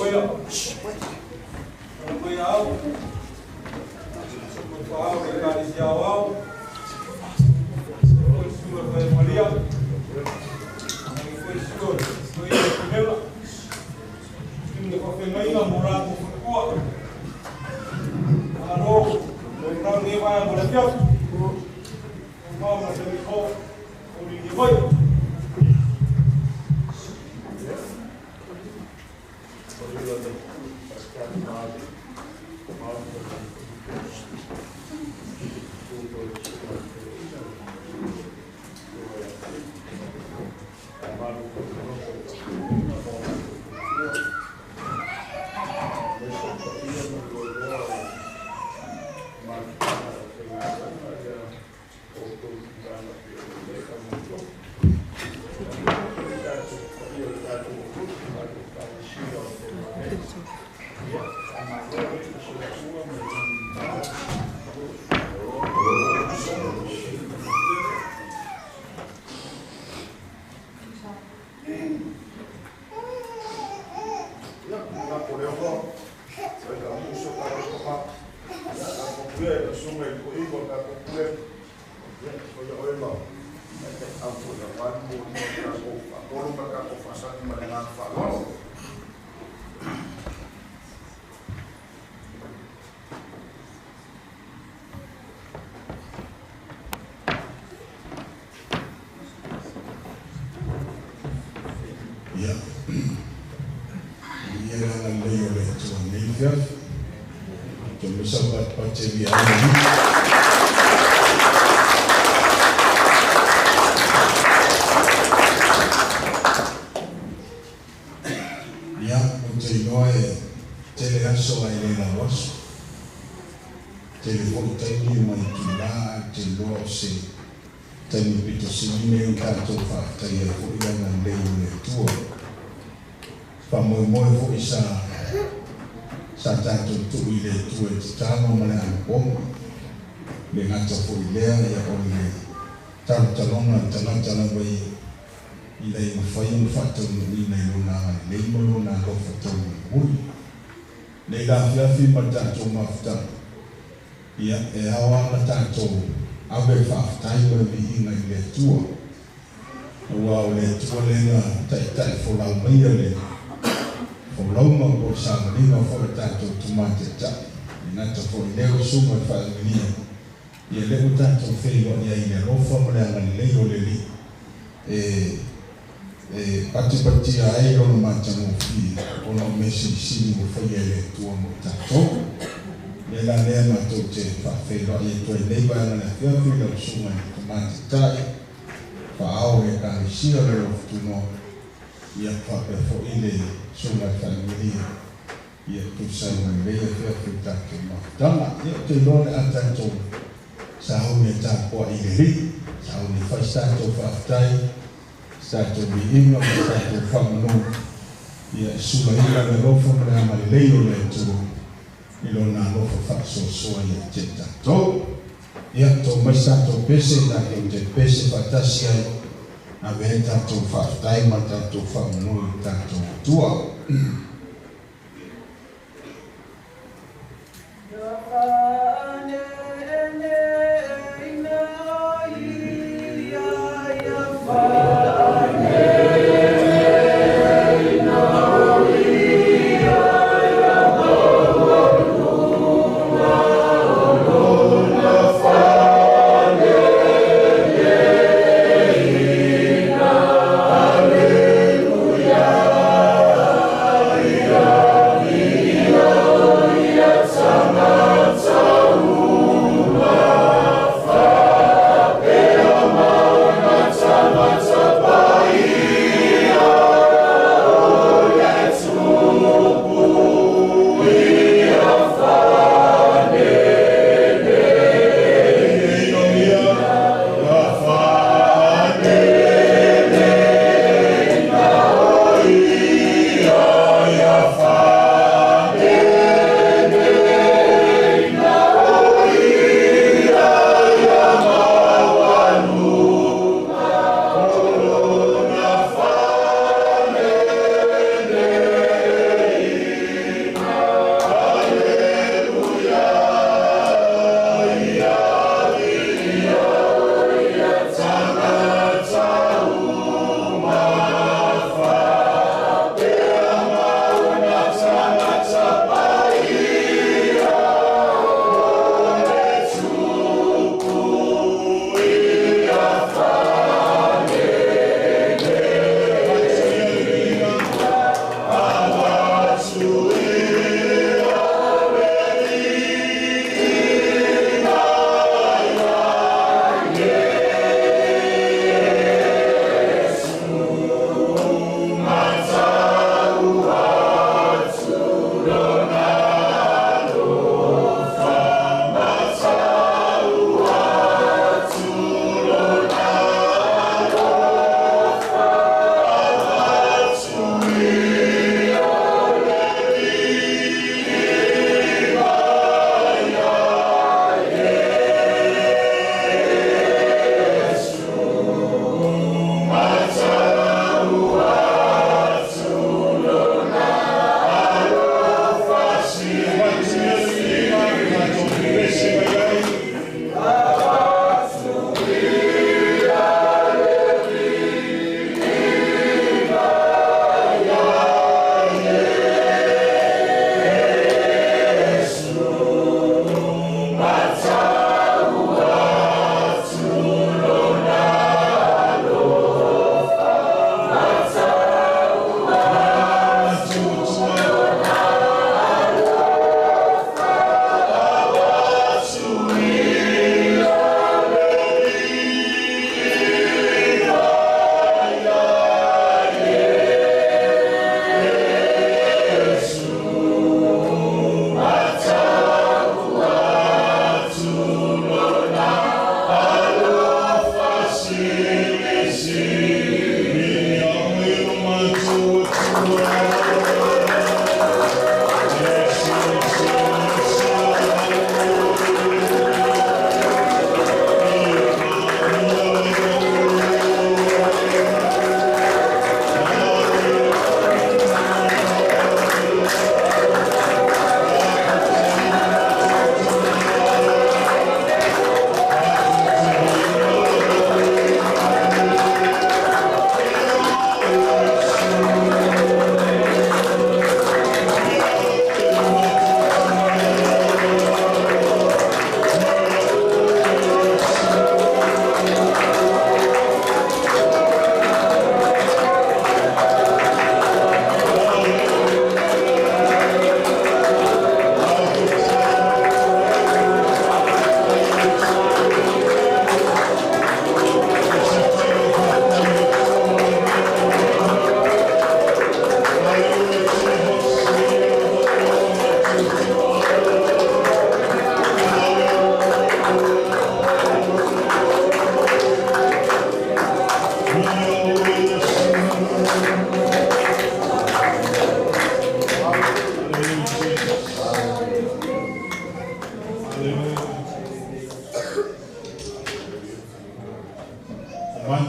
Alleluia.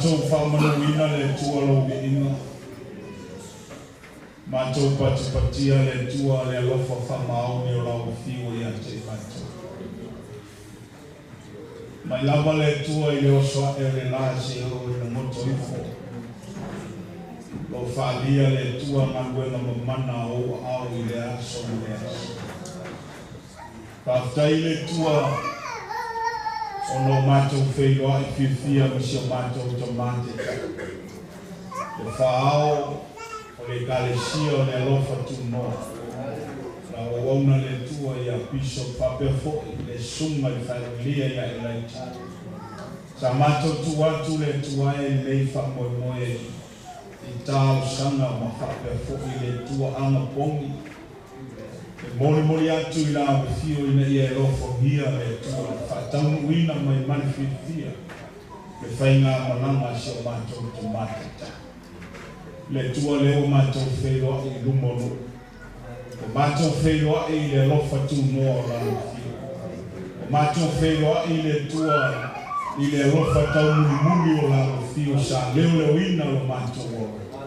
Matou faamanuina le Atua lou viiga. Matou patipatia le Atua le alofa faamaoni o lau afio ia te i matou. Mai lava le Atua i le oso ae o le la seia oo ina goto ifo. Lo faalia le Atua galuega mamana a ou aao i lea aso ma lea aso. Faafetai i le Atua ona o matou feiloai fiafia ma si o matou Tama Taitai, le Faaao o le Ekalesia o le Alofa Tunoa, la auauna le Atua ia Bishop faapea foi le Susuga i le Faelulia ia Elaija. Sa matou tuu atu le Atua e lenei faamoemoe i talosaga ma faapea foi le tuaaga pogi E molimoli atu i la afio ina ia e alofagia le Atua le faataunuuina mai ma le fiafia le faigamalaga a si o matou tama taitai. Le Atua lea ua matou feiloai i luma o nuu. Ua matou feiloai i le alofa tunoa o Lana afio. Ua matou feiloai i le Atua i le alofa taumulimuli o Lana afio sa leoleoina lo matou ola.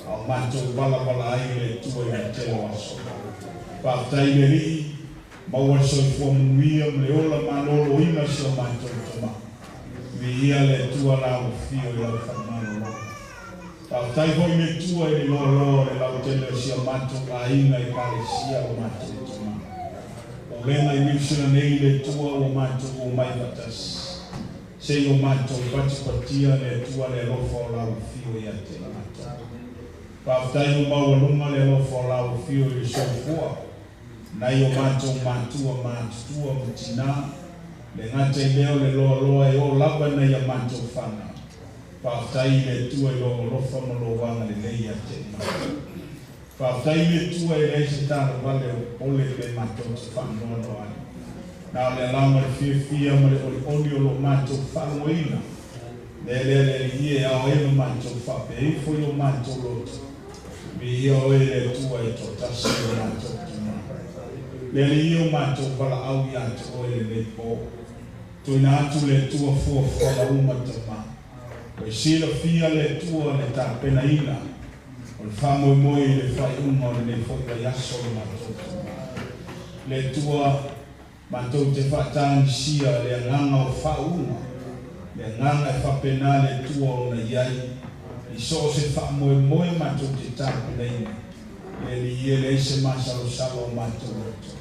A o matou valavala ai le Atua i le tele o aso. Faafetai i le Alii, maua le soifua manuia ma le ola maloloina si o matou tama. Viia le Atua la ua fio i lau faamalolo. Faafetai foi i le Atua i le loaloa o le lautele o si o matou aiga Ekalesia o matou tama. Pulega i Niu Sila nei le Atua ua matou omai faatasi. Se i o matou patipatia le Atua le alofa o lau afio ia te i matou. Faafetai ua maualuga le alofa o lau afio i le soifua nai o matou matua matutua ma tina, le gata i lea o le loaloa e oo lava nai a matou fanau. Faafetai i le Atua i lou alofa ma lou agalelei ia te i matou. Faafetai i le Atua e leai se talavale o popole pe matou te faanoanoa ai. Na o le alama le fiafia ma le olioli o lo matou faalogoina. Mea lea le Alii e ao ai ona matou faapea ifo i o matou loto, Viia oe le Atua e toatasi o matou Tama. Le Alii o matou valaau ia te oe lenei po. Tuuina atu le Atua fuafuaga uma Tama. Ua e silafia le Atua le tapenaina O le faamoemoe i le faaiuga o lenei foi vaiaso le matou tama. Le Atua, matou te faatagisia le agaga o faauuga, le agaga e faapena le Atua ona i ai i so o se faamoemoe matou te tapenaina, le Alii e leai se masalosalo o matou loto.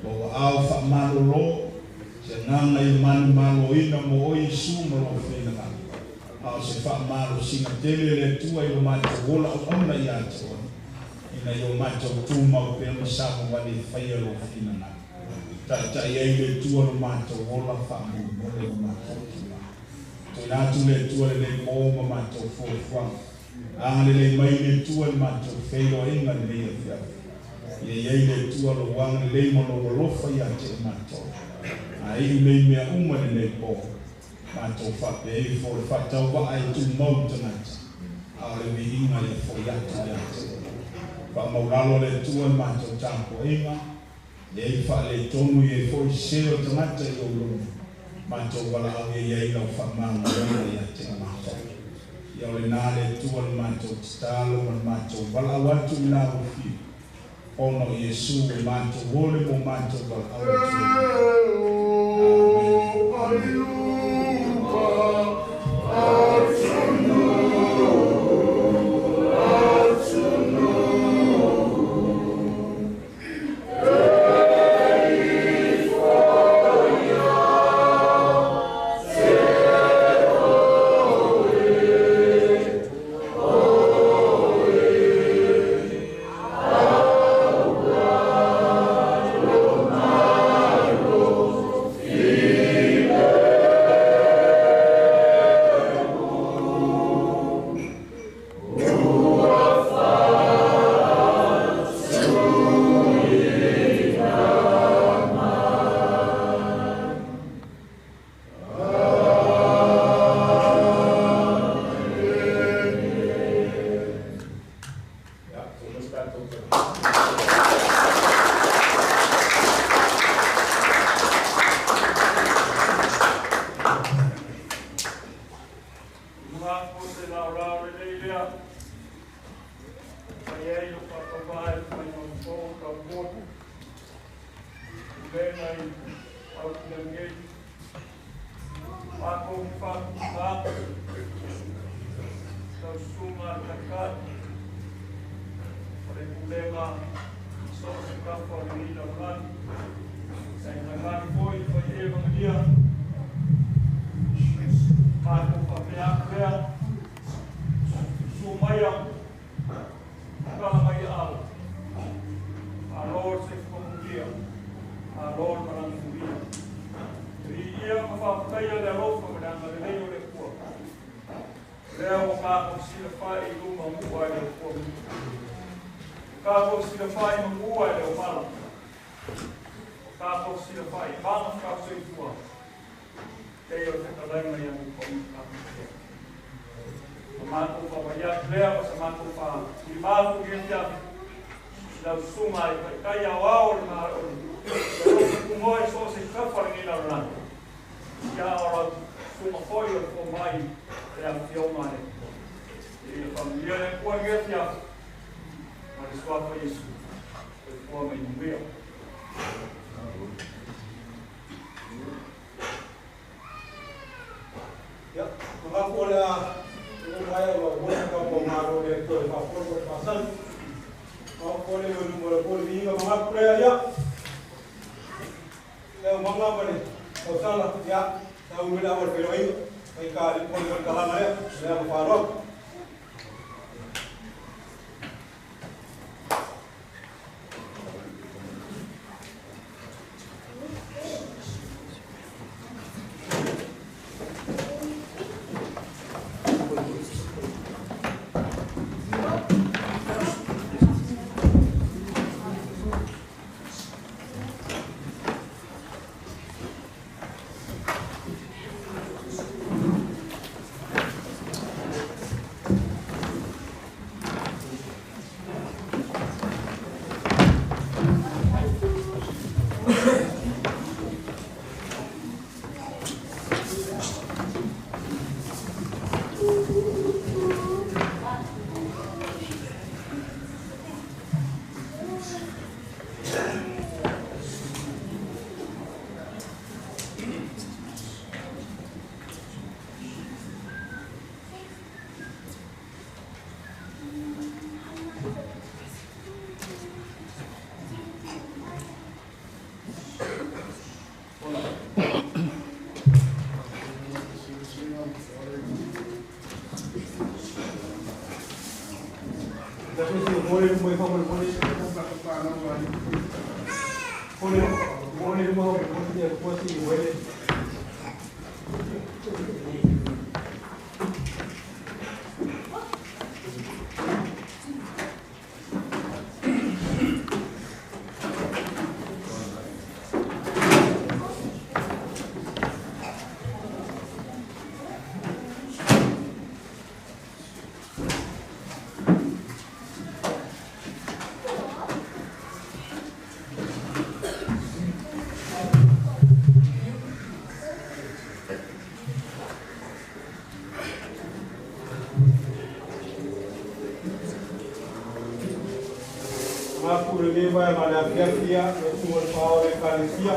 Lou aao faamalolo, se agaga ia manumaloina mo oe Iesu ma lou finagalo. A o se faamalosiga tele le Atua i lo matou ola auauna ia te oe, ina ia o matou tumau pea ma savavali e faia lou finagalo. Taitai ai le Atua lo matou ola, faamolemole lo matou tulaga. Tuuina atu le Atua lenei po ma matou fuafuaga. Agalelei mai le Atua i le matou feiloaiga lenei afiafi. Ia i ai le Atua lou agalelei ma lou alofa ia te matou. A iu nei mea uma lenei po, Matou faapea ifo o le faatauvaa e tumau i tagata, a o le viiga ia foi atu ia te oe. Faamaulalo le Atua i le matou tapuaiga, e ai faaletonu i ai foi se o tagata i ou luma, matou valaau ia i ai lau faamagaloga ia te matou. Ia o lena le Atua le matou tatalo ma le matou valaau atu i la ua fiu, ona o Iesu ua matou ole mo matou valaau atu ai nei. Amene. Pulega i au nei. Mākou whāku tau sunga le takai. O le pulega so se kafa o le ina lani. Sa ina lani foi fai e vangalia. Mākou whapea lea. Su maia. Kala mai au. Alo se whakamulia. Alo le marangifulia. Ia ma whaputaia le alofa ma le anga lelei o le kua. Lea ua kākou sila whai i luma mua e le kua. Kākou sila whai ma mua e le o mala. Kākou sila whai i manga whakausoifua. Tei o te kalaima ia mu pa uta kākou. Ma mākou whawaiatu lea ma sa mākou wha i mākou i tia. Lau sunga i kai au au le maa o le kumoe so se kafa le ngai lalani. Ia o lau sunga foi o le fo mai le afioga le i le familia le kua ngai tia. Ma le suafa Iesu. Le fua mai nuia. Ya, mga po le a o mai o mo ka po ma ro le ko le pa po ko pa san. Ma po le mo mo le po le inga mga po le ya. Le mga ma le o sala ya sa u le awal pero ai ai ka le po le ka la le le ma pa ro. Leva ma le afia le tua pao le kalesia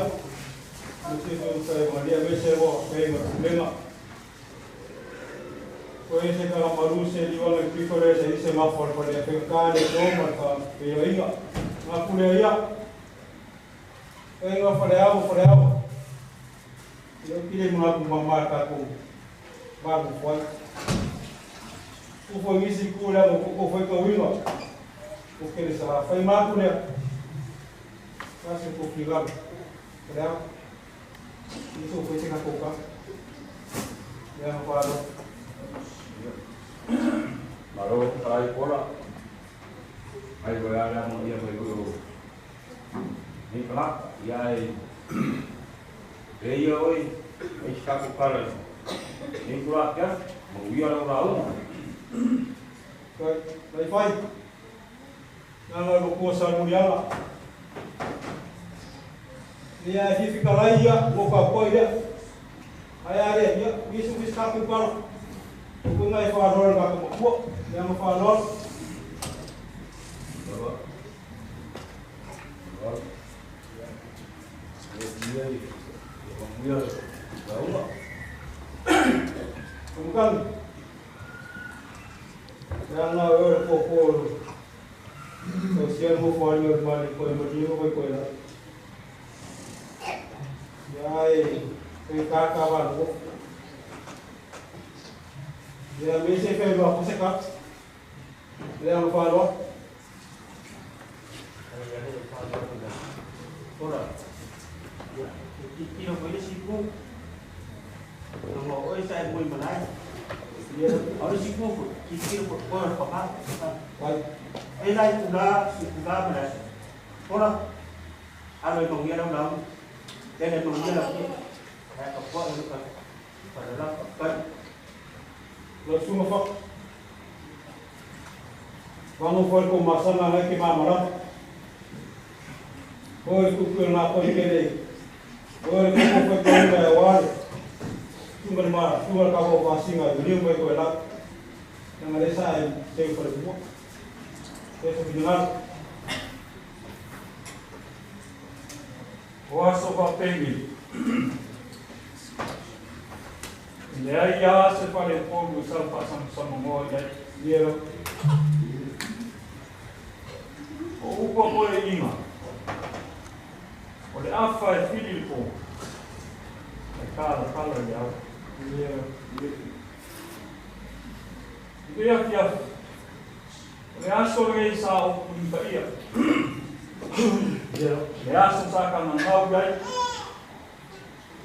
le se o sa ma le me se o pe ma lenga ko ese kala maru se li wala ki ko le se se ma for for le pe ka le do ma ka pe yo inga ma ku le ya e nga fa le avo fa le avo yo ki le ma ku ma ma ka ku ba ku foi ku foi misi ku la ko foi ko winga o que ele sa fai ma ku le Kasi ko filam. Kaya isso foi se ka. Ya falo. Maro ai kola. Ai ko ya mo ia ko ko. Ni kala ia ai. E ia oi ai ka ko kala. Ni kula kia mo ia ro rau. Kai vai fai. Na la ko ko sa muriala. Ia hi fika lai ia mo ka ko ia. Ai are ia misu mis ka ku kala. Ko ngai fa ro ka ko ko. Ya mo fa ro. makani. Leaga oe o le fofo o sia le nofoaga o le male koe manino koe koe la. Ia e fai ka valo. Ia me se fai lo se ka. Le fa lo. Ora. Ia, tiro ko le siku. No oi sa e moi manai. Ia Ora siku ko tiro ko ko pa pa. vai. E lai kula kula mana. Ora. Alo i mangia lau lau. Tene mangia lau ki. Ai ka po lu ka. Pa la pa pa. Lo sunga fa. Vamos for ko masana na ke mamara. Oi ku ku na ko kele. Oi ku ku ko ko na wa. Tunga ma tunga ka ko pasinga ni mo ko la. Na le sa e te ko le mo. Te ko binga. O aso whapengi. Lea ia se whare pōru sa whasamusamangoa iai. Ia O upa koe inga. O le awha e whiri le pō. E kāla kala i au. Ia I te awhi awhi. O le aso rei sa o pulimpa ia. Ia Le aso sa ka ngangau iai.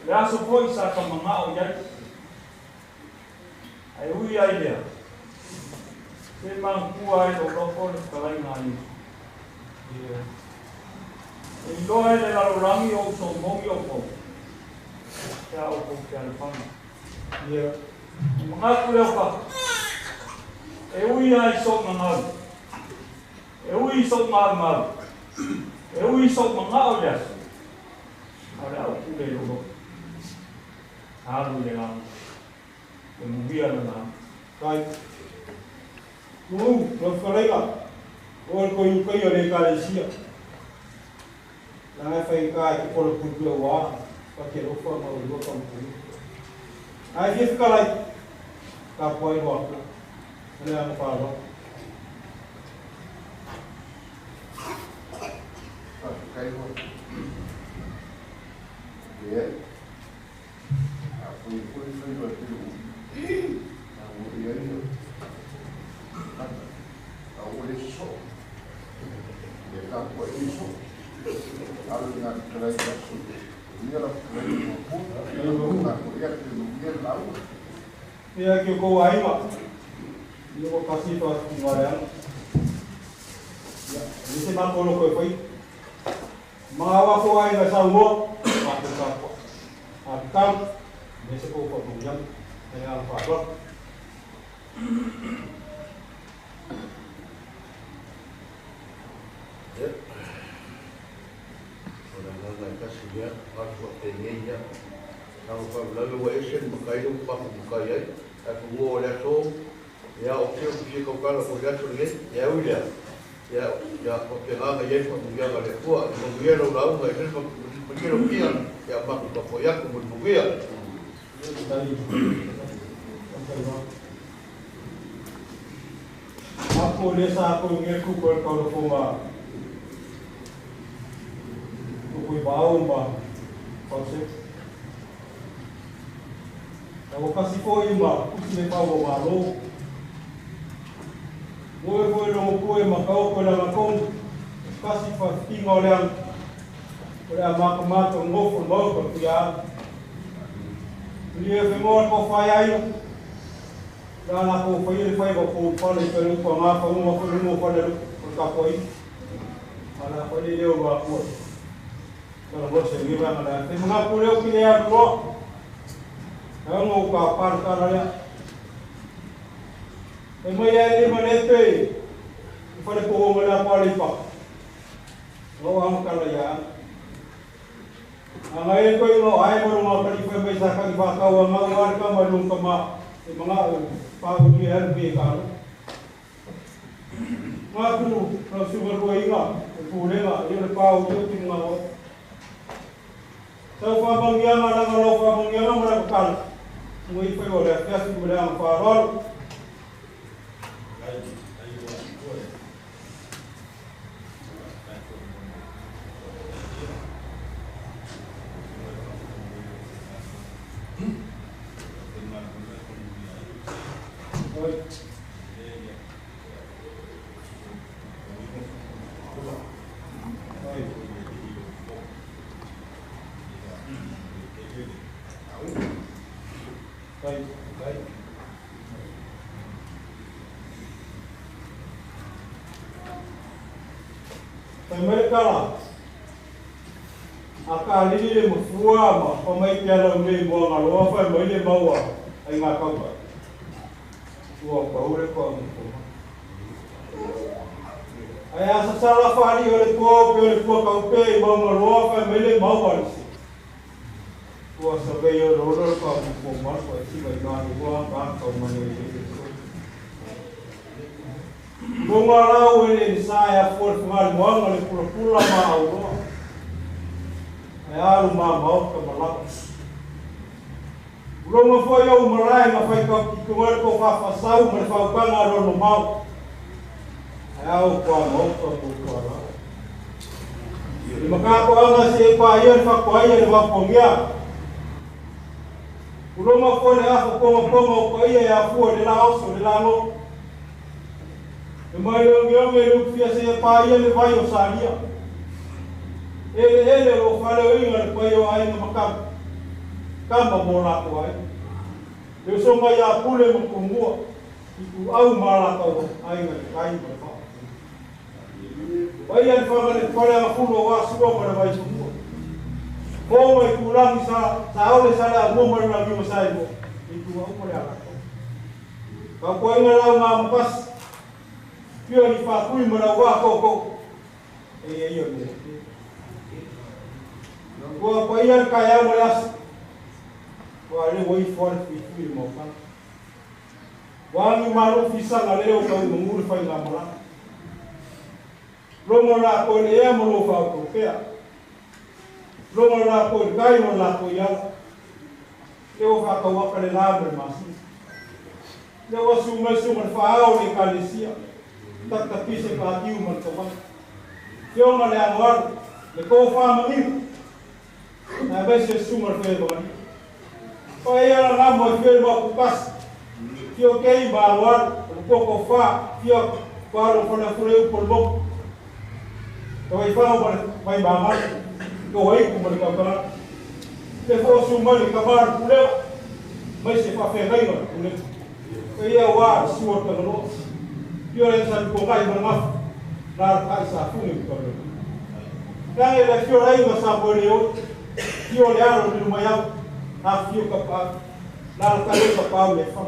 Le aso foi sa ka mangao iai. Ai ui ai lea. Se mangkua ai o loko le whakalai ngā i. Ia E iloa e le lalorangi o uso mongi o kou. Kia o kou kia le whanga. Ia O mangaku leo ka. E ui ai so ngangau. E ui so ngau mau. E ui so mangao ia. A le au kule i loko. Alu le langi. E muhia le langi. Kai. Tu lo whakalaiga. O ko i kai o le kalesia. La fai ka ki polo putu wa. Pa ke lo fa ma lo ka mo. Ai fi whakalai. Ka poi wa. Le anga fa lo. Kai ho. Ia. A fui fui fui lo tu. A o ia ia. A o le so. Ia ka ko i so. Alu nga trai ka so. Ia la trai mo pu. Ia lo nga ko ia te mo ia la u. Ia ki ko ai ma. Ia ko kasi fa ngare ana. Ia, ni se ma ko lo ko foi. Ma wa ko ai na sa mo. Ma ko ka ko. A tam ni se ko ko mo yam. Le anga fa lo. Ia. O le agaga e tasi lea, aso faapenei ia. Tago faalavelave ua ese le matai lea ua mafumatai ai, ae fanua o le aso, ia o ke o fia tautala ko le aso lenei, ia ui lea, ia ia faapena ona i ai le faamanuiaga a le Atua. E manuia lau lauga e le manuia lau pia, ia matou tapuai atu mo le manuia. Ako le sa ko nge ku ko ka lo fo ma. Ko ko ba o ma. Pa se. Ka o kasi ko i ma ku si le pa o ma lo. Mo e ko lo ko e ma ka o ko la ma ko. Kasi fa tinga o le ang. O le ma ko ma to ngo fo mo ko ku ya. Li e fe mo ko fa ya yo. La la ko fa le fa ko pa le pe lu ko ma fa mo ko lu mo ko le ko ka ko i. Ala ko le le o ba ko. Ka lo se ni ba na te mga ku le o ki le a lo. Ka ngo ka par ka la ya. E mai ai le ma le te. Fa le ko mo la pa le pa. Lo am ka la ya. Anga e ko i mo ai mo ma ka li fa mai sa ka i fa ka wa ma wa ka ma lu ka ma e mga pa u ni er be ka lo. Ma ku no su ko i ga e ku le ga i le pa u ti nga o. Sa fa bang ya ma la lo fa bang ya ma la ka. Ua i faiva o le afiafi ma le agaga faaaloalo. Oi. Oi. Oi. Oi. Fai mai le tala, a ka lili le mafua ma fa mai ke ala nei mo ngaloa fai mai le maua ai ngā kauka. Ua paure pa mo. Ai asa sala fali o le tua pe o le tua kaupe i mau ngaloa fai mai le maua le si. Ua sabe yo ro ro pa mo po ma pa si vai ma ni ua ka kau ma le le. Lunga lau e le sa ya fo le mo le pula pula ma au roa. Ai alu ma mau ka malaka. Longa fo yo malai ma fai ka ki ko ko fa fa sau ma fa ka nga ro no mau. Ai au ko mau ka ko ko la. I maka ko anga se pa ia fa ko ia le wa ko ngia. Ulonga fo le afo ko ko ko ia ya fo le la oso le la lo. E mai le onge onge le fia se pa ia le vai o salia. Ele ele o fale o inga le pai o ai nga makam. Kama mo la ko ai. Le so mai a pule mo kumua. I ku au ma la ko ai nga le kai ma fa. Pai al fa le fale a fulo wa suo ma le vai kumua. Ko mai ku langi sa sa ole sa la mo ma la mi mo sai mo. I ku au mo le ala ko. Ka ko inga la ma pas. Pio ni fa kui ma la wa ko ko. E e yo le. Kua pa ia ka ia mo las. Kua le woi fo le fi fi mo fa. Wa ni malu fi sa nga le o ka mo ngur fa nga mala. Longo la ko le ia mo lo fa ko pea. Longo la ko le kai mo la ko ia. Le o fa ka wa ka le la mo ma si. Le o su ma su ma fa au le ka le sia. Tak ta pi se pa tiu ma ko ma. Fio ma le anwar le ko fa ma ni. Na vai se su ma fe ma ni. Pa ia la na mo fio ma ku pas. Fio ke ba war ko ko fa fio pa ro fa na fure por mo. To i fa ma mai ba ma. Ko ai ku ma ka ka. Le fo su ma le ka bar ku le. Mai se fa fe gai ma ku le. Ko ia wa su o ka no. Fio le sa ko mai ma ma. La ka sa fu ni ko le. La le fio lai ma sa bo le o. Fio le aro ni ma ya. A fio ka pa. La ka le ka pa le fa.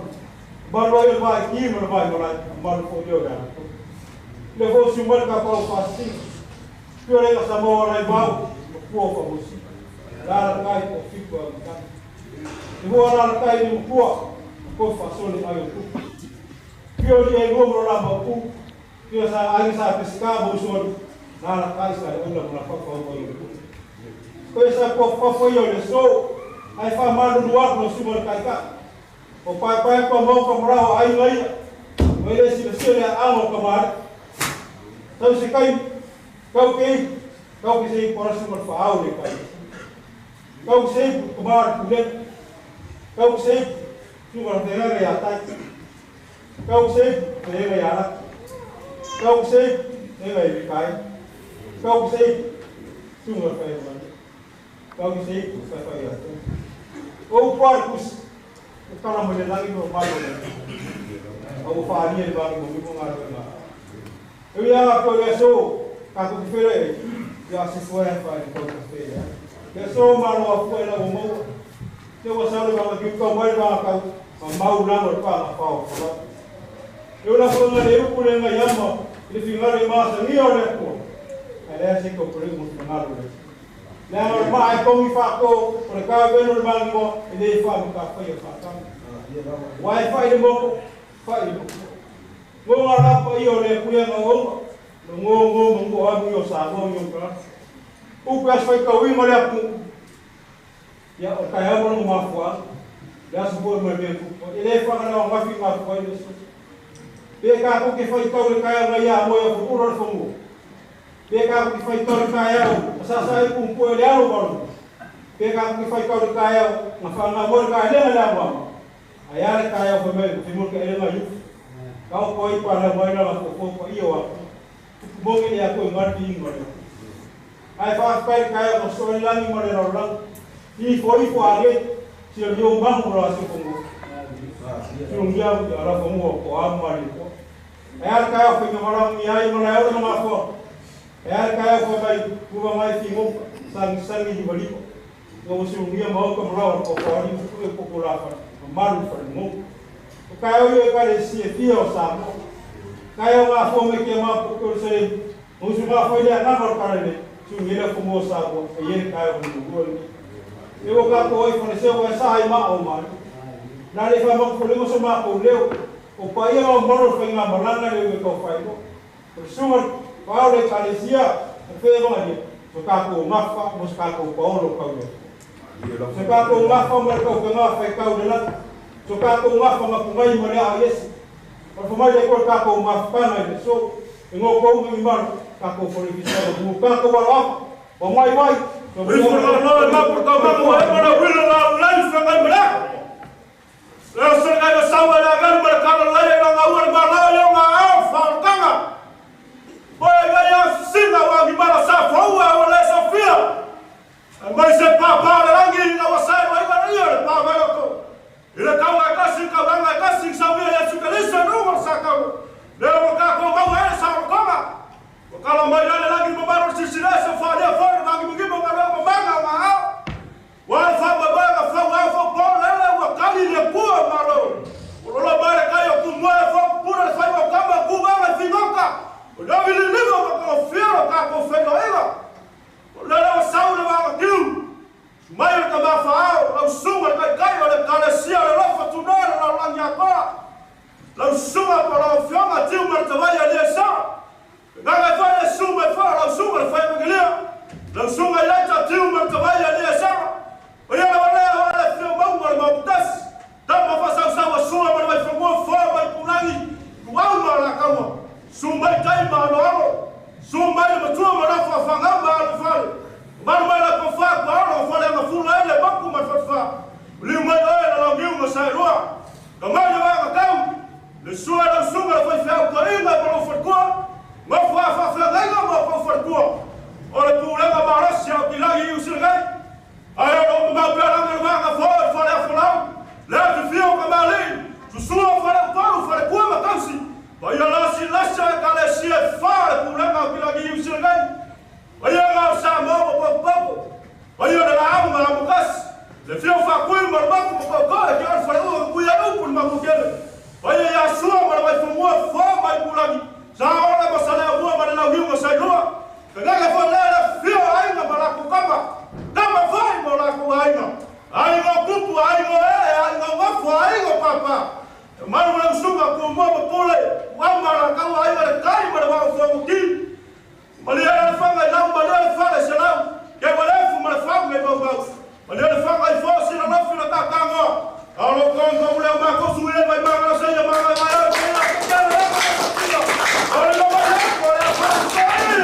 Ba lo yo ba ki ma ba ma la ma lo yo ga. Le fo su ma ka pa fa si. Fio le sa mo la ba ko fa mo si. La ka ko fi ko ka. Ni ho la ka ni ko ko fa so le ayo ku. Fio le lo mo la ma ku. Fio sa ai sa pesca bo so la ka sa le la fa fa mo yo ku. Ko sa ko fa fo yo le so ai fa ma lu wa no su mo ka ka. O pai pai ko mo ko mra ai ngai. Mo le si le si le a mo ko ma. Tau se kai kau ke kau ke se por su mo fa au le kai. Kau se ko ma ku le. Kau se su mo te ga ya tai. Kau se te ga ya la. Kau se te ga i kai. Kau se su mo fa ya. Kau se fa fa ya. O porcos o kala mo le lagi mo malo le. O fa ali le ba mo mo ngaro na. Eu ia ko le so ka ko fere ya se foi fa ko ko fere. Le so malo a foi la mo. Te o sa le ba ki ko mo ba ka ma mau la mo pa pa o ko. Eu la fo le u ku le nga yama le finga le ma sa ni o le ko. Ale se ko por mo ngaro le. Le aro ma ai ko mi fa ko o le ka ve no ma mo e le fa mo ka fa yo fa ka. Wai fa le mo fa i mo. Ngo ngara pa io le ku ya ngo ngo ngo ngo a mo yo sa ngo yo ka. U pa fa ka wi mo le ku. Ya o ka ya mo ma fo. Le aso foi ma le tupu. E le whakanau ngafi ngā whai le so. Pe ka ko ke whai tau le kaya ngai a moe a whakura le whangu. Pe ka ko ke whai tau le kaya au. Sa sa e kumpu e le alo waru. Pe ka ko ke whai tau le kaya au. Ngā whanga moe le kaya lenga le awa. Ai le kaya au whamei. Te mur ke ele ngā yufu. Kau koi pa la mai la ko ko i o mo ke ya ko ngar ti ngor ai fa pa ka ko so la ni mo le ro la ni fo i fo ale si yo ma mo la si ko mo si un ya ala ko mo ko a ma ni ko ai ka ko ni mo la ni ai mo la o ma fo ai ka ko mai ku ba mai fi mo sang sang ni bali ko ko si un ya mo ko mo la ko ko ni ko ko la fa maru fa mo Kaya yo e kare si e fia o sa mo. Kaya o ngā fōme kia mā puku se musu ngā fōi lea ngā maro kare le su ngela fumo sa mo e yere kaya o ngu ni. E o ka ko oi fone se o e sa ai ma o ma. Nā le wha mako fole mo so mā kou leo o pa ia o maro whai ngā maranga le ue kau whai mo. O sunga pao le kare sia o whea wanga ni so ka ko ngawha mo so ka ko paolo kau le. So ka ko ngawha mo le kau ngā whai kau le lata. So ka ko ngā whanga pungai mo lea a Yesu. O whamai le koe ka ko ngā whakana i le so. E ngō kou ngi maru ka ko whare ki sara. Ngō ka ko waro apa. O mai wai. Wifo la loe mapu tau mapu e mana wila la ulai whangai mele. Leo sere ngai masaua le aganu mele kala lai e ngā ua le malao i o ngā ao whaotanga. Oe ngai a singa wa ngi mara sa whaua o le Sofia. E mai se pāpā le rangi i ngā wasae wa inga ia le pā mai loko. I le kaua e kasi, kauanga e kasi, sau ia Yesu Keriso nunga sa kau. Leo mo ka ko mau e sa rokonga. O kala mai le langi mo maro sisile so fa le fo mangi mungi mo ngalo mo manga ma ao. Wa fa ba ba ga fa wa fo po le le wa kali le ku maro. O lo ba le kai o ku mo e fo pura le fa o kamba ku ba le fingoka. O lo vi le le mo ko fiero ka ko fe lo ega. O le le sa o le wa kiu. Mai o ka mawhaao, lau sunga kai kai o le kalesia le lofa tunora lau langi akoa. Lau sunga po lau fionga tiu martawai a lia sa. Nganga e whai le sunga e whai, lau sunga le whai mangilia. Lau sunga i laita tiu martawai a lia sa. O ia lawa lea o le fio maunga le mauputasi. Tama whasau sawa sunga ma le mai whangua wha mai pulangi. Kuau ma la kaua. Sumai tai ma alo alo. Sumai le matua ma rafa whangau ma alo whale. Maru mai la pawha kua alo whale anga fula ele maku mai whatwha. Liu mai oe la lau ngiu ma sae roa. Ka mai le wanga kau. Le sua lau sunga le whai whiau ka inga pa lau whatkua. Ngā wha wha wha ngainga ma pa whatkua. O le pūlenga marasi au ki langi i usirngai. Ai o lo mau pia langi le wanga wha e whale a whalau. Lea whiwhio ka mali. Susua whale uparu whale kua ma kausi. Pa ia lasi lasa e kale si e wha le pūlenga au ki langi i usirngai. Aia ngā o sa mō mo papu. Aia le la amu ma amu kasi. Le fio wha kui ma maku mo kau e ki anu whare ua kui ai upu ni maku kele. Aia ia sua ma le waifumua wha mai pulangi. Sa ora ma sa lea mua ma le lau hiu ma sai roa. Ka ngaka wha lea le fio ainga ma lako kama. Kama whai mo lako ainga. Ainga kupu, ainga e, ainga wafu, ainga papa. Maru le usunga ku mua ma pule. Wau ma la kau ainga le kai ma le wau whangu ki. Malia le whanga i lau, malia le whale se lau. Ke walefu ma le whangu e mau mau. Malia le whanga i fō sina lofi na kākāngoa. Ka olo kongo ule o mākosu i le mai manga na seia manga mai au te ina te kere le manga na tina. Ole lo mai lako le a whangu sa i.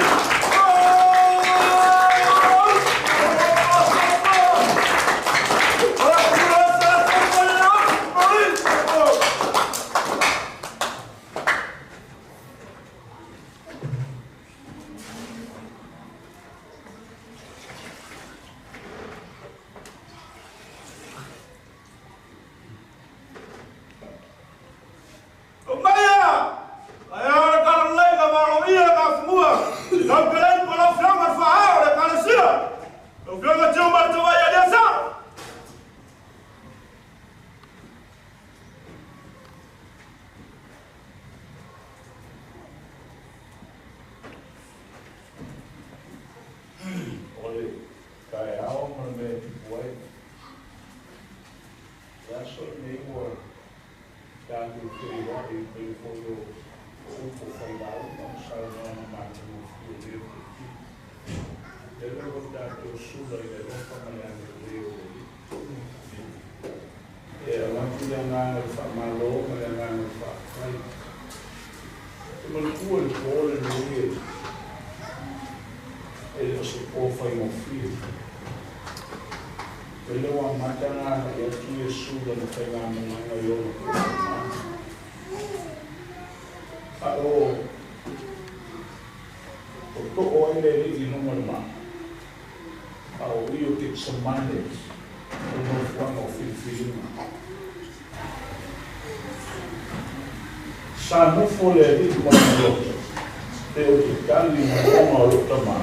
i le agaga o le faamālō ma le agaga o le faafetai. E manatua le po lenei e le o se po faigofie. E le ua amata ona agai atu Iesu lana faigamalaga i ona po'e a o o to'o ai le Alii i luga o le maa, a o i o Ketsemane o le nofoaga o filifiliga. Sa nofo le Alii ma lona loto pe ou te tali i manaoga o lou tamā,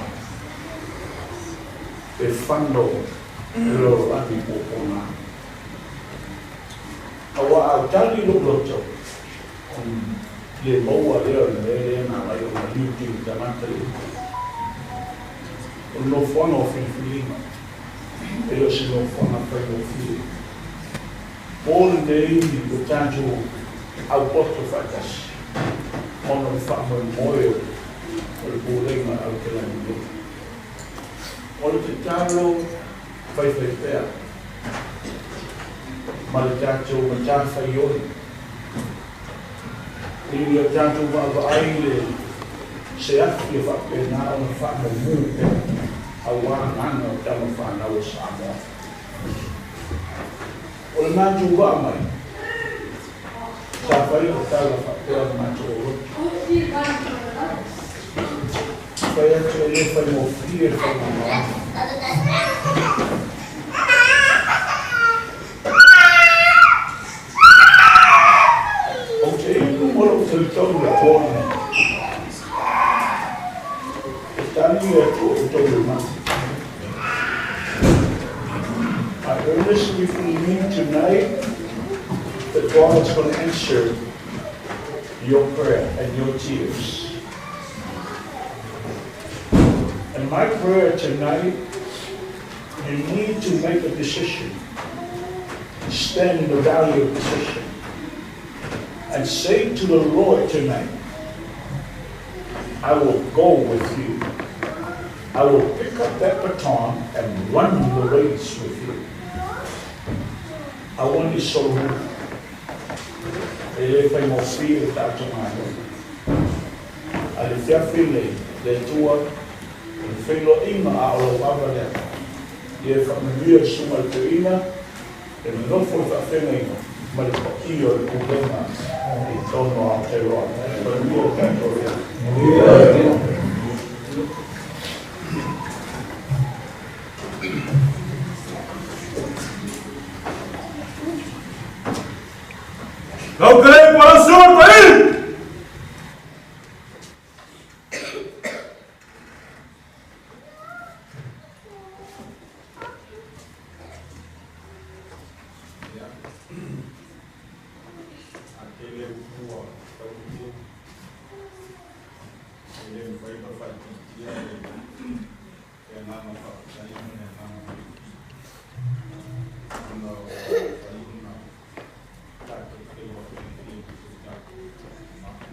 pe fano le lalolagi puapuaga. Auā a tali lou loto, ona le maua lea o le mea lea na ala ai ona liuti le tagata i uta. O le nofoaga o filifiliga, e le o se nofoaga faigofie. Po lenei ua tatou aupoto faatasi ona o le faamoemoe o le Pulega a Aotearoa nei. O le tatalo faifaipea ma le tatou matafaioi ina ia tatou vaavaai i le se afi e faapena ona faamumu pea aua agaga o tama fanau a Samoa. O le matou vaa mai, sa fai lau tala faapea o le matou loto. Fai atu e le faigofie le faigamalaga. Ou te inu ma lou talitonu i le po lenei. E tali le Atua i outou lomata. I earnestly believe tonight that God is going to answer your prayer and your tears. And my prayer tonight, you need to make a decision. Stand in the valley of decision. And say to the Lord tonight, I will go with you. I will pick up that baton and run the race with you. Aua ne i solomuli. E le faigofie le tatou galuega. A le fiafi le le Atua, o le feiloaiga a o lau ava lea. Ia e faamanuia le susuga i le toeaina, le nonofo i le faafeagaiga ma le paia o le pulega i totonu o Aotearoa. Manuia le tatou afiafi. Lau kelei po lau susuga i le toeaina. Ia, a tele upu ua taulia, e le mafai ona faaitiitia le agaga faafetai ma le agaga fiafia ona ua mafai ona tatou feiloai i si o tatou itumalo.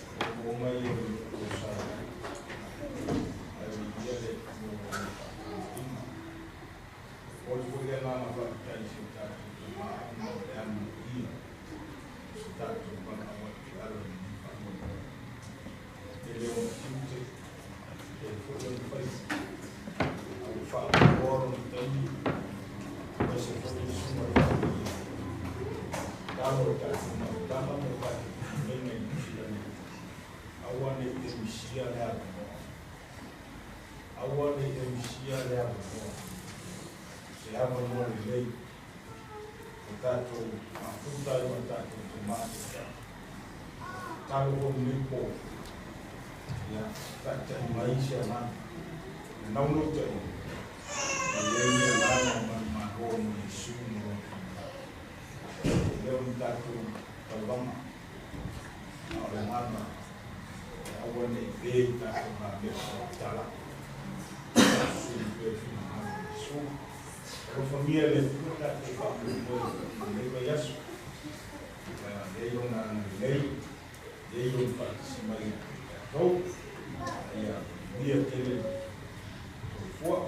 O moomooga ia o le loto sa i ai, ae viia le Atua mo lana faataunuuina. Momoli foi le agaga faafetai i si o tatou tama ona o le amanaia o se tatou valaau atu e ala i lenei faamoemoe. Tele ona tiute, tele foi ona faiva, a ua faaopoopoa lona taimi, aemaise foi le susuga i le Faamaia. Tatalo i le tatou mafutaga ma le tatou fetalaiga i Niu Silani, aua ne i e misia le avanoa. Aua ne i e misia le avanoa, se avanoa lelei o tatou mafuta ai ma tatou tama taitai. Tatalo foi lenei po, ia taitai mai se agaga, le naunautaiga, ia i ai le agaga o manumalo mo Iesu ma Lona finagalo. E le o ni tatou tauvaga, a o le agaga e aua ne i pe i tatou galuega faamatala, faasusu pea le finagalo o Iesu. Alofagia e le Atua tatou faamoemoe i lenei vaiaso. Ia i ai Lona agalelei, i ai Lona faatasi mai ia te tatou. Ia manuia tele le soifua.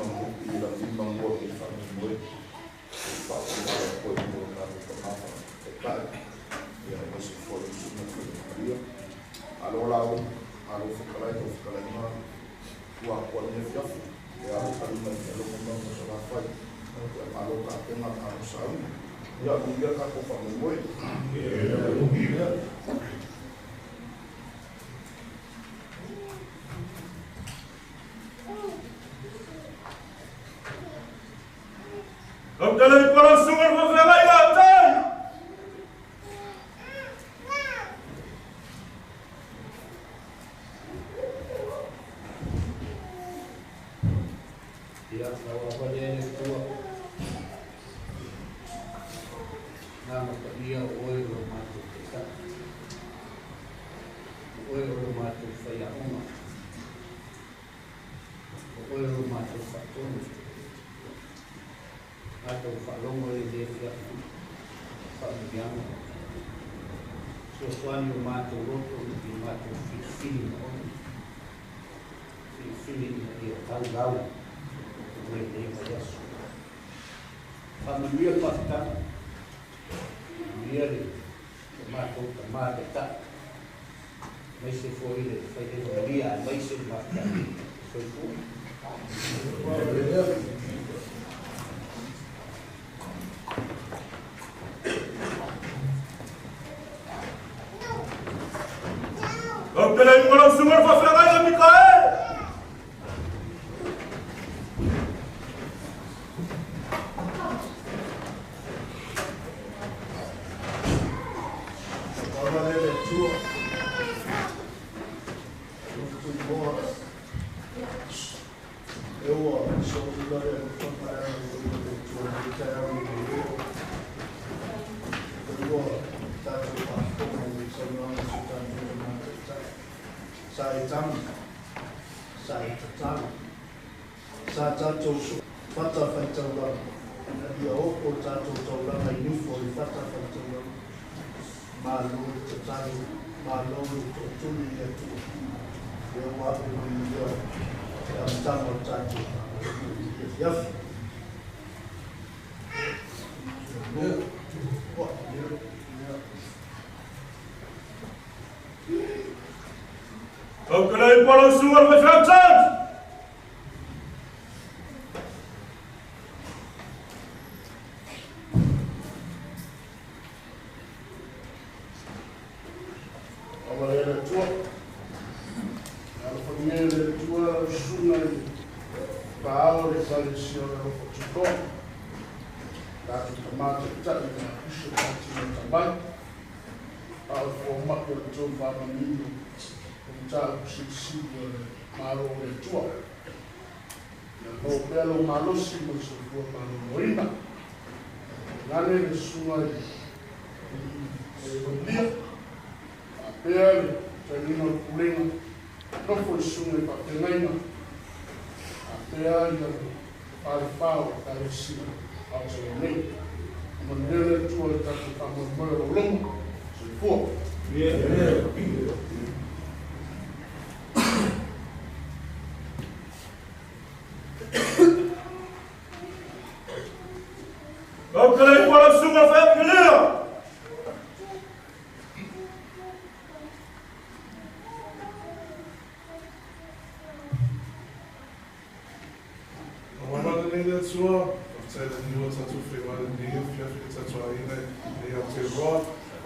mangu i la mi mangu i fa mo fa ko ko na ko ma e ka ia ma se fo i su na ko Maria alo lao alo fa kala ko kala ma ua ko ni fia ia alo ka ma alo ko ma sa la fa alo ka te ma ka sa ia ia ka ko fa mo ia.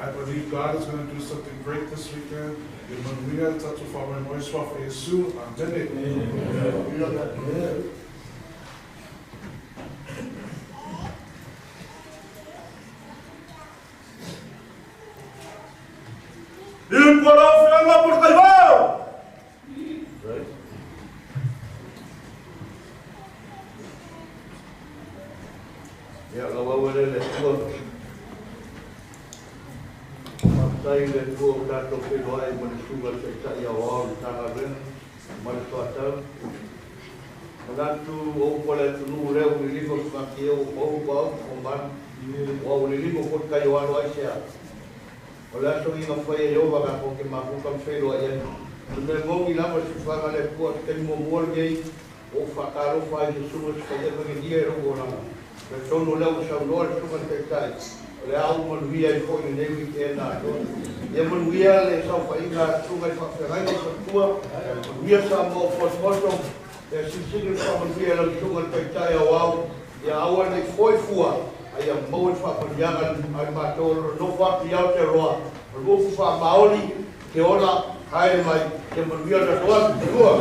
I believe God is going to do something great this weekend. O whakalofa ai se sunga se kai evangelia e rongo langa. Le tono leo saunoa le sunga taitai. O le au manuia i fo i nei weekend na atoa. Ia manuia le saofaiga susuga i faafeagaiga o faletua. Manuia Samoa o potopoto. Ia silisili le faamanuia i lau susuga i le taitai aoao. Ia aua nei foe fua. A ia maua le faamanuiaga a le matou o lo o nofo atu i Aotearoa. O le upu faamaoni, ke ola, haere mai, ia manuia le tatou aso. Soifua.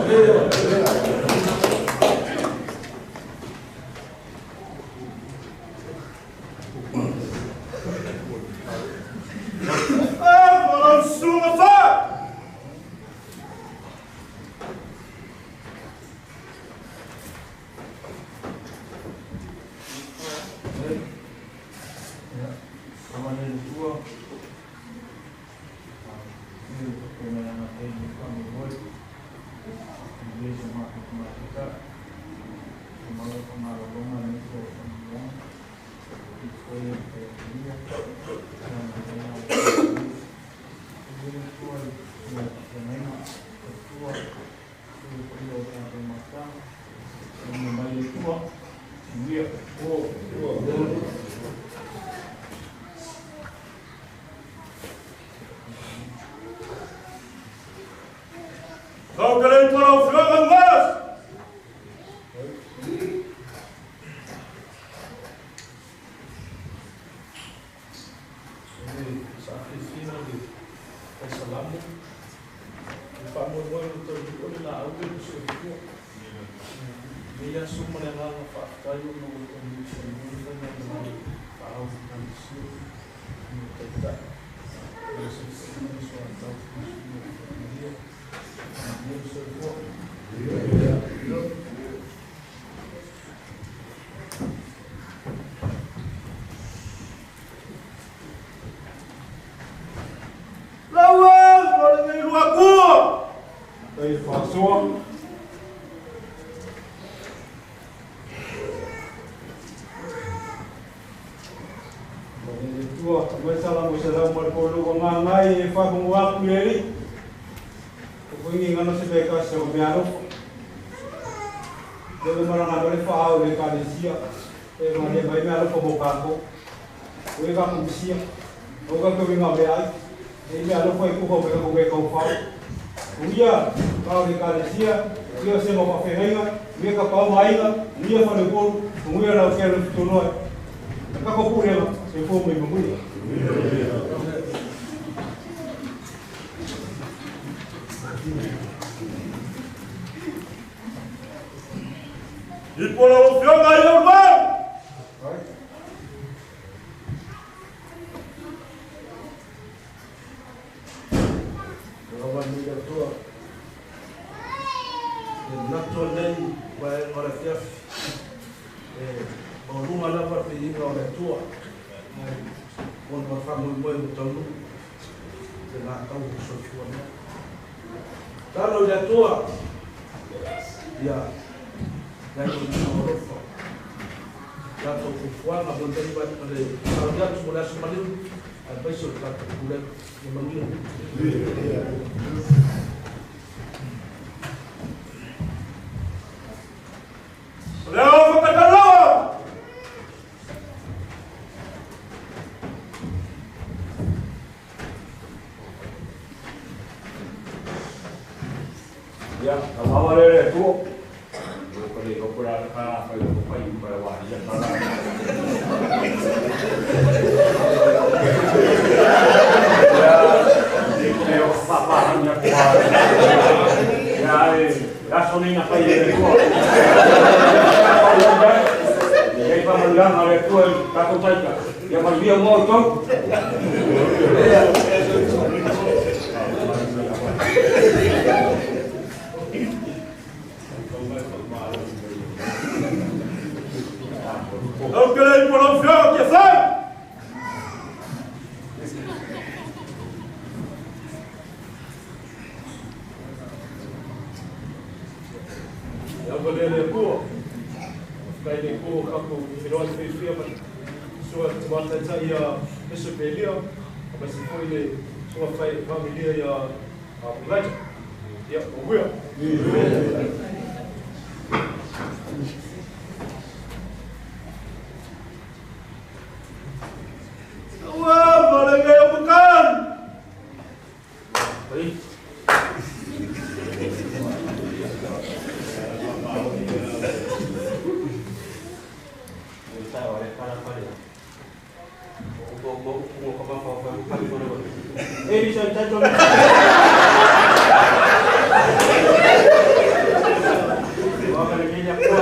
tala fale. O o o o ka ma fa fa fa fa fa. E ni sa ta to. Wa ka le ni ya ko.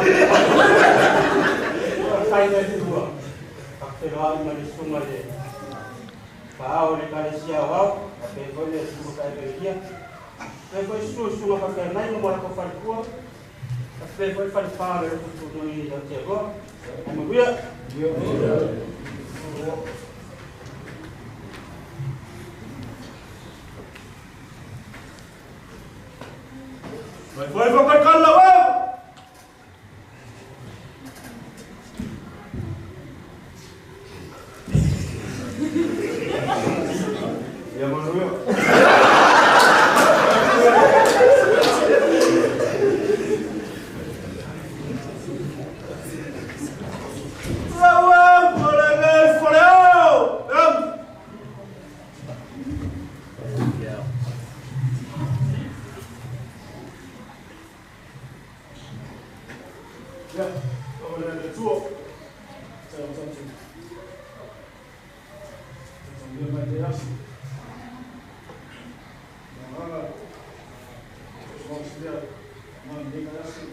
Kai le tua. Ka te roa ma le sunga le. Pa o le kalesia wau, ka pe foi le sunga ka e kia. Pe foi su sunga ka pe nai mo la ko fa kua. Ka pe foi fa fa le tu no i la te go. Ai mo buia. Vai foi foi kai kala wa. Ia manuia. Lawa mo le ngai fale au. Am. Ya, o le le tuo. Sa sa tu. Sa le mai te aso. Na so se le ma ne ka aso.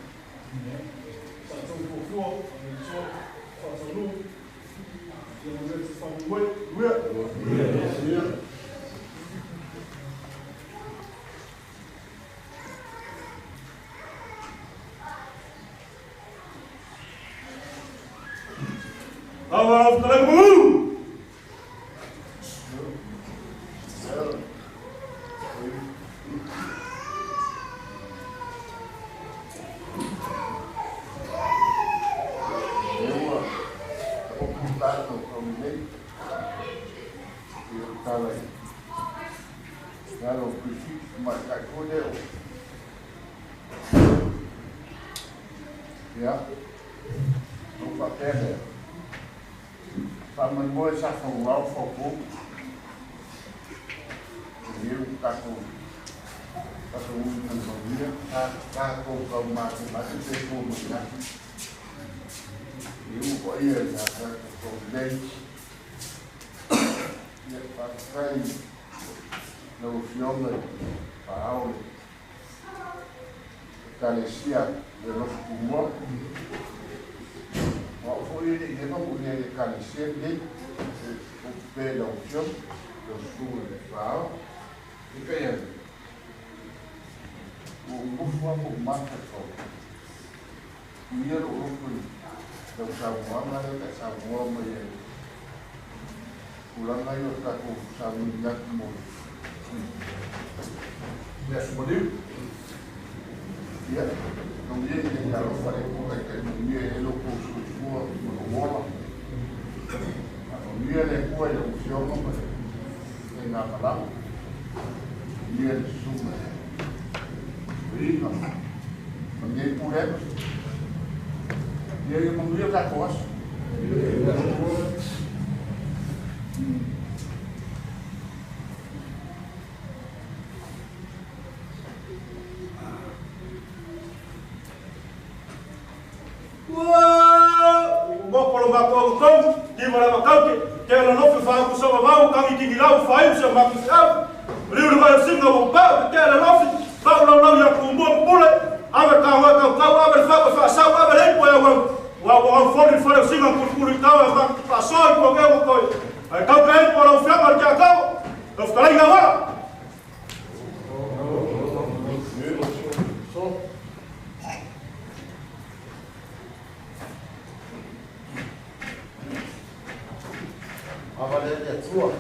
Sa tu fu fu, le tuo, fa tu lu. Ia mo le fa mo we. Ia. Awa o le mu. Ua, o putano o nei. Ia tala i. Nalo kusi ma ka kone o. Ia. No pa pere. Fa mai moe sa fa wau fa ko. Ia ka ko. Ka ko u na ko ia. Ka ka ko ka ma ko ma te ko mo na. Iu ko ia na ka ko nei. Ia pa kai na o fionga pa au. Kalesia le lofu kumua. Wa fo ia le ma mo ia le kalesia nei. O pe la o fionga lo su le pa au. I ka ia. O ngufu mo mata ko. Ia lo lo lau saunoaga lea taʻasaunoa mai ai tulaga ia o le tatou sauniuni atu mo le aso maliu. Ia manuia ina ia alofa le Atua taitaimanuia ai lo kou soifua ma lou ola. Faamanuia le Atua i lau Afioga ma le faigamalaga. Manuia le susuga i suiga ma lenei pulega. Ia ia manuia tatou aso. Ua mo lo ma ko ko di mo la ma kau ke te lo no fa ku so ma ka ngi ki lau fa i se ma ku se au. Riu le mai singa mo pa te lo no fa lo lo ya ku mo pule. Ave ka wa ka ka ave fa fa sa ave le po ya wa wa wa fo ni fo singa ku ku ka wa fa so ko ke ko ko. Ai ka ka po lo fa ma ka ka. Lo fa la wa. So Ava le le atua.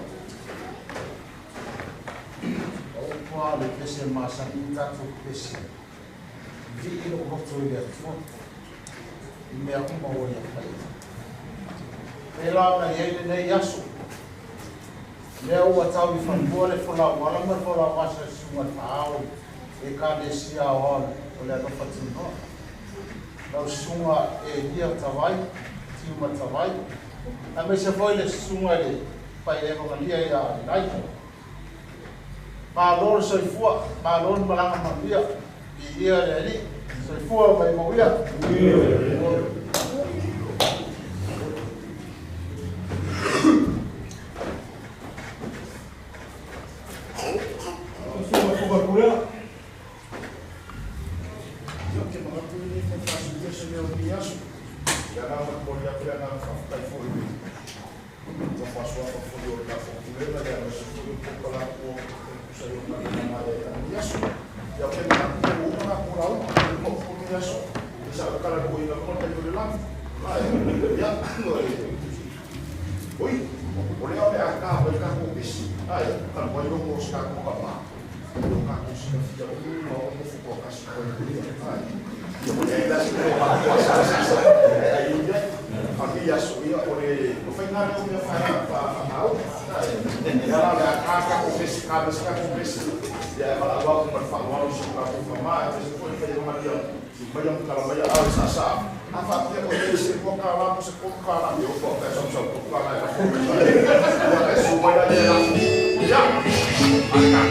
O pua le pese masani tatou pese. Vi i lo roto i le atua. I mea uma o ia pai. E la na iai le nei aso. Lea ua tau i whanua le fola wala ma fola wasa sunga taao e ka le sia o o le alofa tunoa. Lau sunga e lia tawai, tiuma tawai. A me se foi le sunga le pai e vangalia ia lai. Malo le soifua, malo le malanga manuia, i ia le ali, soifua mai mauia. le agaga faafetai foi i le nofo asuafa foi o le tatou Pulega, aemaise foi o polokalame ua e tusa ai o galuega maea i lenei aso. Ia, ou te manatu ua uma tatou lauga, ua uma upu o lenei aso. I sa ou talanoaina uma le taimi o le lagi. Ia, oi, o lea o le a ta mai le tatou pesi. Ai, talu ai logo o se tatou tama. O tatou silafia uma o nofo toatasi koe ia. Ai, ia o lea ila se o matou asa asa asa. Ai, ia, a aso ia o le o faiga lea o mea faamau. Ai, ia la le a ta tatou pesi, ka mea se tatou pesi. Ia e valaau atu ma le faaaloalo i si o tatou tama, aemaise foi le fai ia mai ma tala mai au sa sa. A faapea o le se lua tala mo se tolu tala, ia o pe sau sau tolu tala e lafo. Ia e su mai la ia. Ia.